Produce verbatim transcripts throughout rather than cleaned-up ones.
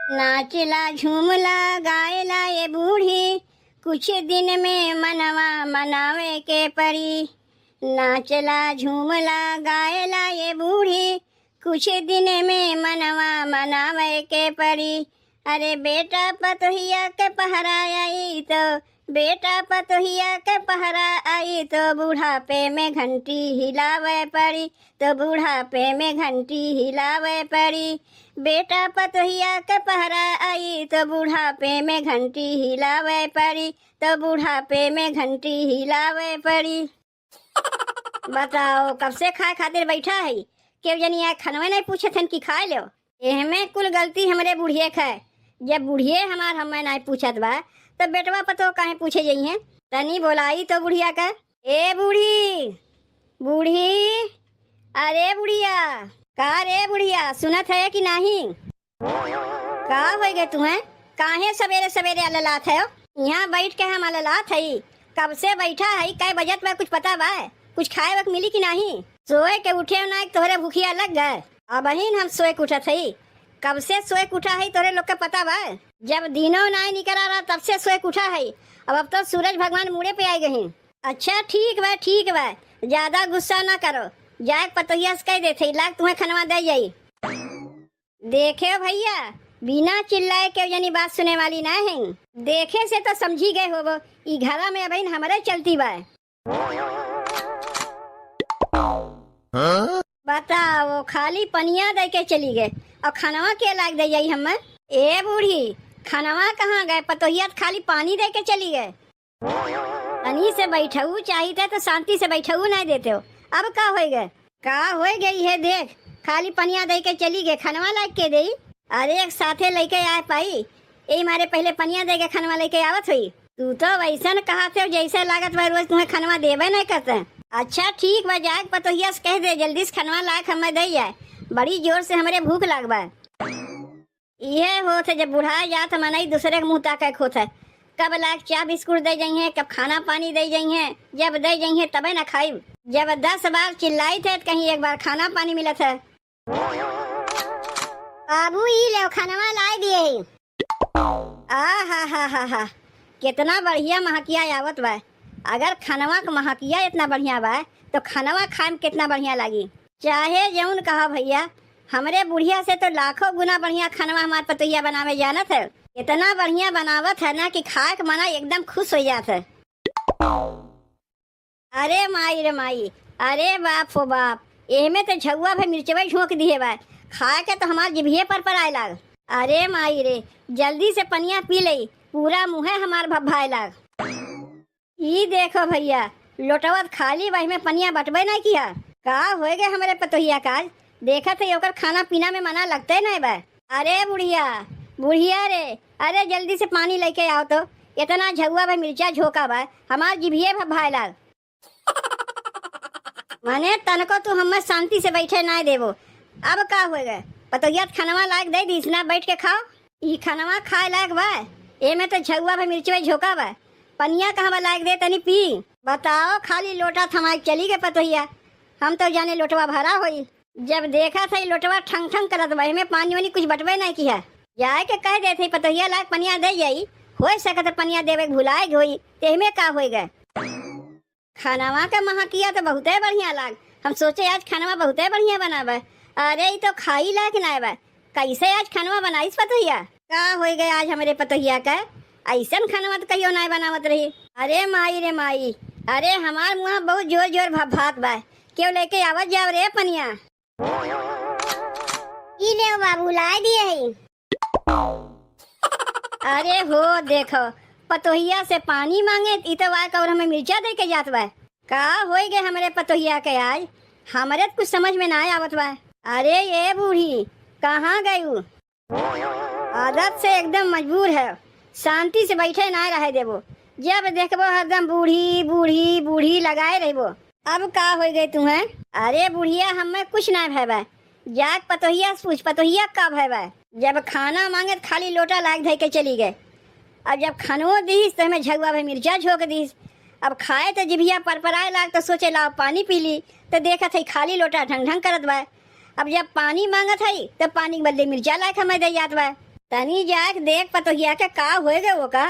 नाचला, झूमला, गायला ए बूढ़ी, कुछ दिन में मनवा मनावे के पड़ी। नाचला, झूमला, गायला ए बूढ़ी, कुछ दिन में मनवा मनावे के पड़ी। अरे बेटा पतोहिया के पहरा आई तो, बेटा पतोहिया के पहरा आई तो बुढ़ापे में घंटी हिलावे पड़ी, तो बुढ़ापे में घंटी हिलावे पड़ी। बेटा पतोहिया के पहरा आई तो बुढ़ापे में घंटी हिलावे पड़ी, तो बुढ़ापे में घंटी हिलावे पड़ी। बताओ, कब से खाए खातिर बैठा है, केहू जनी आए खनवे नहीं पूछत हन कि खाए लो। एहमे कुल गलती हमरे बुढ़िए क है। जब बुढ़िए हमार हमें नहीं पूछत बा, तब बेटवा पतोह काहे पूछे जइहें? तनी बोलाई तो बुढ़िया का। ए बूढ़ी, बूढ़ी, अरे बुढ़िया, का रे बुढ़िया, सुनत है कि नहीं? का होई गए तुम्हें? काहे सवेरे सवेरे अललात है? यहाँ बैठ के हम अललात हई, कब से बैठा हई, कै बजत बा, कुछ पता बा? कुछ खाए वक मिली कि नहीं? सोए के उठे ना, तोहरे भूखिया लग गए। अबहिन हम सोए के उठत हई, कब से सोए के उठा हई, तोहरे लोग के पता बा? जब दिनो नाई निकरा रहा, तब से सोए के उठा हई। अब, अब तो सूरज भगवान मुड़े पे आए गए। अच्छा ठीक बा, ठीक बा, ज्यादा गुस्सा ना करो, जाए के पतोहिया से कह देते, लाग तुम्हें खनवा दे जाई। देखे भैया, बिना चिल्लाए केहू जनी बात सुने वाली ना है। देखे से तो समझी गए होबो, ई घरा में अबहिन हमरे चलती बा। बताओ, खाली पनिया दे के चली गए और खनवा के लाग दे जाई हमें? ए बूढ़ी, खनवा कहाँ गए? पतोहिया तो खाली पानी दे के चली गए। तनी से बैठऊ चाहित है तो शांति से बैठऊ नहीं देते हो। अब का होई गए? का होई गई है देख, खाली पनिया दे के चली गए, खनवा लाग के देई? अरे एक साथे लेके आए पाई, यही मारे पहले पनिया दे के खनवा लेके आवत हुई। तू तो वैसन कहत हो जैसे लागत बा रोज तुम्हें खनवा देबे नहीं करते। अच्छा ठीक बा, जाए के पतोहिया से कह दे जल्दी से खनवा लाग हमें दे जाए, बड़ी जोर से हमरे भूख लाग बा। इहे होत है, जब बुढ़ा जात है मनई, दूसरे के मुंह ताके के होत है। कब लाग चाह बिस्कुट दे जइहें, कब खाना पानी दे जइहें, जब दे जइहें तबे ना खाइब। जब दस बार चिल्लाइत है, तो कहीं एक बार खाना पानी मिलत है। बाबू, ई लेव, खनवा लाए दिए ही। आ हा हा हा हा, कितना बढ़िया महकिया आवत बा। अगर खनवा के महकिया इतना बढ़िया बा, तो खनवा खाए में कितना बढ़िया लागी। चाहे जौन कहा भैया, हमरे बुढ़िया से तो लाखों गुना बढ़िया खनवा हमार पतोहिया बनावे जानत है। इतना बढ़िया बनावत है ना कि खाए के मना एकदम खुश हो जात है। अरे माई रे माई, अरे बाप हो बाप, एहमे तो झउआ भे मिर्चवे झोंक दिहे बा। खाए के तो हमार जिभिये पर पर आए लाग। अरे माई रे, जल्दी से पनिया पी लई, पूरा मुँहे हमार भभाए लाग। ई देखो भैया, लोटवा त खाली बा, एहमे पनिया बटबे नहीं किया। का होए गए हमरे पतोहिया का आज? देखत है ओकर खाना पीना में मना लगते नहीं बा। अरे बुढ़िया, बुढ़िया रे, अरे जल्दी से पानी लेके आओ तो, इतना झउआ बा, मिर्चा झोंका बा, हमार जिभिये भभाए लाग। माने तनको तू हमें शांति से बैठे ना देबो। अब का होए गए? पतोहिया त खनवा लाग दे दीस ना, बैठ के खाओ। ई खनवा खाए लायक बा? एमे तो झउआ बा, मिर्चवे झोंका बा। पनिया कहाँ बा, लाग दे तनी पी। बताओ, खाली लोटा थमाए के चली गए पतोहिया। हम तो जाने लोटवा भरा होई। जब देखा था ई लोटवा ठंग ठंग करत बा, एमे पानी वानी कुछ बटबे नहीं किया। जाए के कह देते पतोहिया लाग पनिया दे जाई। हो सकत है पनिया देवे के भुलाए गई, तेमे का होए गए। खनवा के महकिया तो बहुते बढ़िया लाग। हम सोचे आज खनवा बहुते बढ़िया बनावे। अरे ई तो खाई लायक ना बा। कैसे आज खनवा बनाइस पतोहिया? का होई गए आज हमरे पतोहिया का? ऐसन खनवा तो कहियो ना बनावत रही। अरे माई रे माई, अरे हमार मुँह बहुत जोर जोर भभात बा। केहू लेके आवत जाव रे पनिया। ई ले बाबू, लाए दिए है। अरे हो देखो, पतोहिया से पानी मांगे, ई तो वाक और हमें मिर्चा दे के जात बा। का होई गए हमरे पतोहिया के आज? हमरे त कुछ समझ में ना आवत बा। अरे ये बूढ़ी, कहाँ गयू? आदत से एकदम मजबूर है, शांति से बैठे ना रहे देबो। जब देखबो हरदम बूढ़ी, बूढ़ी, बूढ़ी लगाए रहबो। अब का होई गए तुम्हें? अरे बुढ़िया, हमें कुछ ना भय बा। जाके पतोहिया से पूछ, पतोहिया का भय बा? जब खाना मांगे त खाली लोटा लाग धइ के चली गए। अब जब खनवो दीस तो हमें झउआ भे मिर्चा झोंक दीस। अब खाए तो जिभिया परपराए लाग तो सोचे लाओ पानी पी ली, तो देखत है खाली लोटा ढंग ढंग करत बा। अब जब पानी मांगत है तो पानी के बदले मिर्चा लाग हमें दे जात बा। तनी जाइके देख पतोहिया के का होइ गए ओका,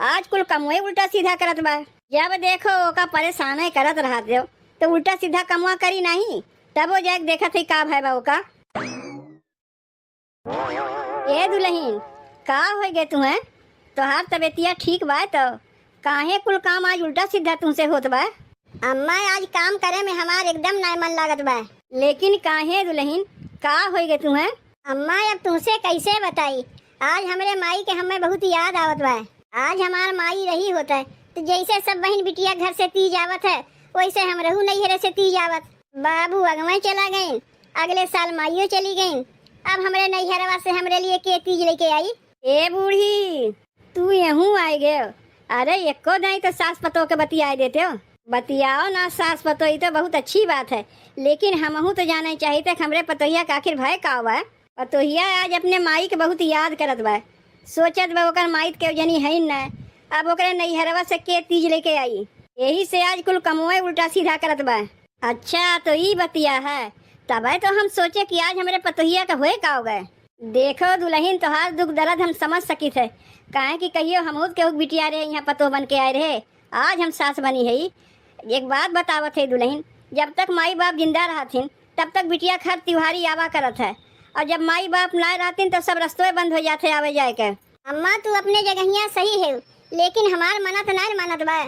आज कुल कमवे उल्टा सीधा करत बा। जब देखो ओका परेशाने करत रहत हो, तो उल्टा सीधा कमवा करी नहीं, तबो जाइके देखत है का भय बा ओका। ए दुलहिन, का होइ गए तुहे? तोहार तबेतिया ठीक बा तो? काहे कुल काम आज उल्टा सीधा तुहसे होत बा? अम्मा, आज काम करे में हमार एकदम नाय मन लागत बा। लेकिन काहे दुलहिन, का होइ गए तुहे? अम्मा, अब तुहसे कैसे बताई, आज हमरे माई के हमें बहुत याद आवत बा। आज हमार माई रही होत है, तो जैसे सब बहिन बिटिया घर से तीज आवत है, वैसे हमरहू नैहरे से तीज आवत। बाबू अगवे चला गइन, अगले साल माइयो चली गइन। अब हमरे नैहरवा से हमरे लिए के तीज लेके आई? ए बूढ़ी, तू यहूँ आइ गए? अरे, एको दाई तो सास पतोह के बतियाए देते हो। बतियाओ ना सास पतोह, ई तो बहुत अच्छी बात है, लेकिन हमहू तो जाने चाहित है कि हमरे पतोहिया का आखिर भय का बा। पतोहिया आज अपने माई के बहुत याद करत बा, सोचत बा ओकर माई त केहू जनी है न, अब ओकरे नैहरवा से के तीज लेके आई, यही से आज कुल कमवे उल्टा सीधा करत बा। अच्छा, तो ई बतिया है, तबे तो हम सोचे कि आज हमरे पतोहिया का होए का हो गए। देखो दुलहिन, तोहार दुख दर्द हम समझ सकित है, काहे कि कहियो हमहू त केहू के बिटिया रहे, यहाँ पतोह बन के आए रहे, आज हम सास बनी है। एक बात बतावत है दुलहिन, जब तक माई बाप जिंदा रहथिन, तब तक बिटिया के हर त्योहारी आवा करत है, और जब माई बाप ना रहथिन, तो सब रस्तवे बंद हो जात है आवे जाए के। अम्मा, तू अपने जगहिया सही है, लेकिन हमार मनत ना मानत बा।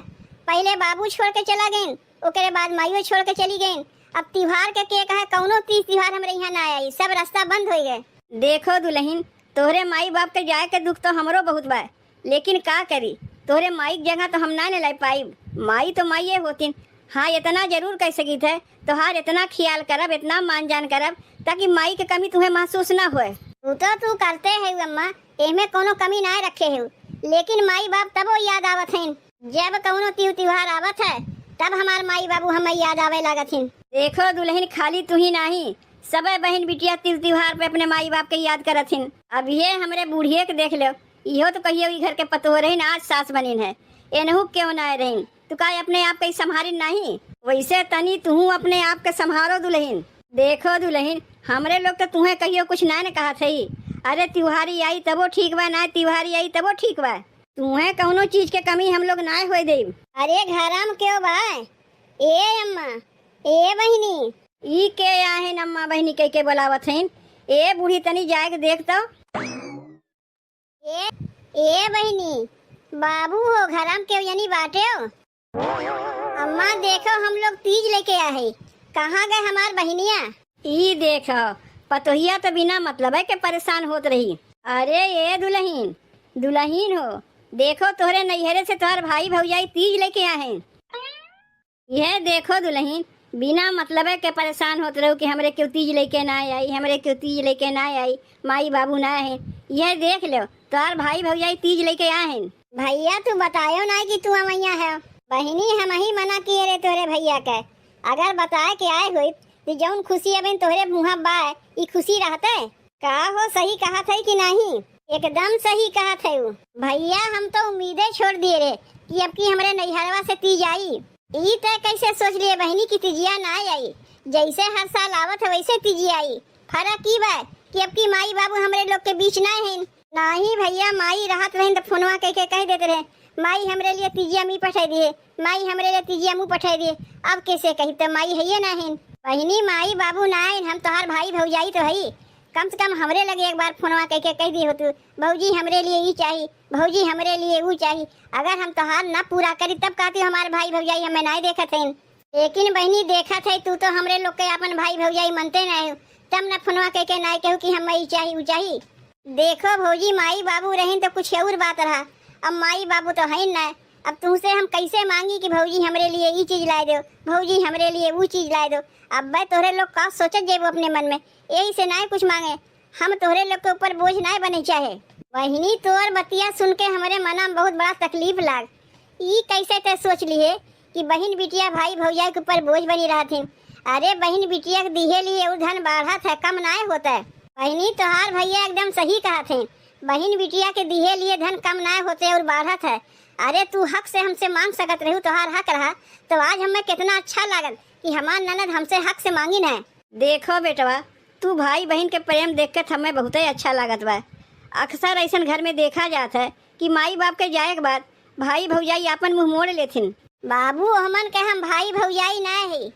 पहले बाबू छोड़ के चला गइन, ओकरे बाद माइयो छोड़ के चली गइन। अब त्योहार के, के कहे कौनो तीज त्योहार हमरे यहाँ ना आई, सब रास्ता बंद हो गए। देखो दुलहिन, तोहरे माई बाप के जाए के दुख तो हमरो बहुत बा, लेकिन का करी, तोहरे माई के जगह तो हम ना ले लाई पाइब। माई तो माइये होतिन। हाँ, इतना जरूर कह सकित है, तोहार इतना ख्याल करब, इतना मान जान करब, ताकि माई के कमी तुहे महसूस ना होए। तू तो तू करते है अम्मा, एमे कोनो कमी ना रखे है, लेकिन माई बाप तबो याद आवत हैं। जब कौनो तीज त्योहार आवत है, तब हमार माई बाबू हमें याद आवे लागत हैं। देखो दुलहिन, खाली तू ही नाही, सबे बहिन बिटिया तीज त्योहार पे अपने माई बाप के याद करत हिन। अब ये हमरे बूढ़िए के देख लो, इहो तो कहियो ई घर के पतोह रहिन, आज सास बनिन है, एनहू क्यों ना आए रहिन, तू का अपने आप के संभारिन नाही? वैसे तनी तुहू अपने आप के संभारो दुलहिन। देखो दुलहिन, हमरे लोग तो तुहे कहियो कुछ ना न कहत है। अरे त्योहारी आई तबो ठीक बा, ना त्योहारी आई तबो ठीक बा, तुहे कौनो चीज के कमी हम लोग ना होए देब। अरे घरम क्यों बा? ए अम्मा, ए बहिनी। ई के आहे अम्मा बहिनी कह के बोलावत हईन? ए बूढ़ी, तनी जाए के देख तो। ए, ए बहिनी, बाबू हो, घरम केहू जनी बाटे हो? अम्मा देखो, हम लोग तीज लेके आए हैं, कहाँ गए हमार बहिनिया? ई देखो, पतोहिया तो बिना मतलबे के परेशान होत रही। अरे ए दुलहिन, दुलहिन हो, देखो तोहरे नैहरे से तोहर भाई भौजाई तीज लेके आए हैं। यह देखो दुलहिन, बिना मतलबे के परेशान होत रहो कि हमरे क्यों तीज लेके ना आई, हमरे क्यों तीज लेके ना आई, माई बाबू ना है। यह देख लो, तोहार भाई भौजाई तीज लेके आए हैं। भैया, तू बतायो ना कि तू अमैया है। बहिनी, हम ही मना किए रहे तोहरे भैया के। अगर बताए के आए होइत, तो जौन खुशी अबे तोहरे मुँह बा, ई खुशी रहते? का हो, सही कहत है कि नहीं? एकदम सही कहत है उ। भैया, हम तो उम्मीदे छोड़ दिए रे कि अब की हमरे नैहरवा से तीज आई। ई तय कैसे सोच लिए बहिनी कि तीजिया ना आई? जैसे हर साल आवत है वैसे तीजिया आई। फर्क ई बा कि अब की माई बाबू हमरे लोग के बीच ना हैं। नाही भैया, माई रहत रहिन त फोनवा कह के कह देत रहे, "माई, हमरे लिए तीजिया मी पठाई दिए, माई, हमरे लिए तीजिया मू पठाई दिए।" अब कैसे कही, त माई हइये ना हैं। बहिनी, माई बाबू ना आइन, हम तोहार भाई भौजाई तो हई, कम से कम हमरे लगे एक बार फोनवा कह के कह दिए हो तू, "भौजी, हमरे लिए ई चाही, भौजी, हमरे लिए ऊ चाही।" अगर हम तोहार ना पूरा करी, तब कहती हमार भाई भौजाई हमें नाय देखत हैं। लेकिन बहिनी, देखत है, तू तो हमरे लोग के आपन भाई भौजाई मनते नाय हो, तब न फोनवा कह के नाय कहू कि हम ई चाही, ऊ चाही। देखो भौजी, माई बाबू रहिन तो कुछ और बात रहा, अब माई बाबू तो है ना। अब तुमसे हम कैसे मांगी कि भौजी हमरे लिए ई चीज लाए दो, भौजी हमरे लिए ऊ चीज लाए दो। अब बे तोहरे लोग का सोचत जेबो अपने मन में, यही से नाय कुछ मांगे। हम तोहरे लोग के ऊपर बोझ नाय बने चाहे। बहिनी, तोर बतिया सुन के हमरे मना में बहुत बड़ा तकलीफ लाग। ई कैसे ते सोच लिहे कि बहिन बिटिया भाई भौजाई के ऊपर बोझ बनी रहथिन? अरे, बहिन बिटिया के दिहे लिए उ धन बाढ़त है, कम नाय होत है। बहिनी, तोहार भैया एकदम सही कहत हैं, बहिन बिटिया के दिहे लिए धन कम नाय होते और बाढ़त है। अरे, तू हक से हमसे मांग सकत रहू, तोहार हक रहा, तो आज हमें कितना अच्छा लागल कि हमार ननद हमसे हक से मांगिन है। देखो बेटवा, तू भाई बहिन के प्रेम देख के हमें बहुते अच्छा लागत बा। अक्सर अइसन घर में देखा जात है कि माई बाप के जाए के बाद भाई भौजाई आपन मुँह मोड़ लेथिन। बाबू, हमन के हम भाई भौजाई ना है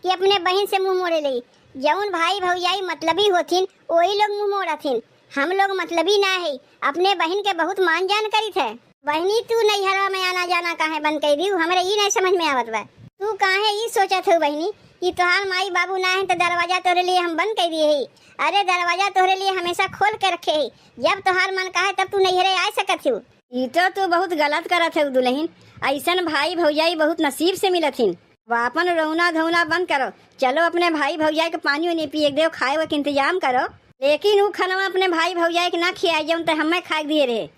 कि अपने बहिन से मुँह मोड़े लेई। जउन भाई भौजाई मतलबी होथिन, ओही लोग मुँह मोड़थिन। हम लोग मतलबी ना है, अपने बहिन के बहुत मान जान करित है। बहिनी, तू नैहरवा में आना जाना काहे बंद कइ दिउ? हमरे ई नहीं समझ में आवत बा। तू काहे ई सोचत हो बहिनी कि तोहार माई बाबू ना है तो दरवाजा तोहरे लिए हम बंद कइ दिए ही? अरे, दरवाजा तोहरे लिए हमेशा खोल के रखे ही। जब तोहार मन कहे तब तू नैहरे आ सकत हो। ई तो तू बहुत गलत करत हो दुलहिन। अइसन भाई भौजाई बहुत नसीब से मिलथिन। अब आपन रोना धोना बंद करो, चलो अपने भाई भौजाई के पानी उनी पिए के देव, खाए के इंतजाम करो। लेकिन उ खनवा अपने भाई भौजाई के ना खियाए जउन ते हमें खाए के दिए रहे।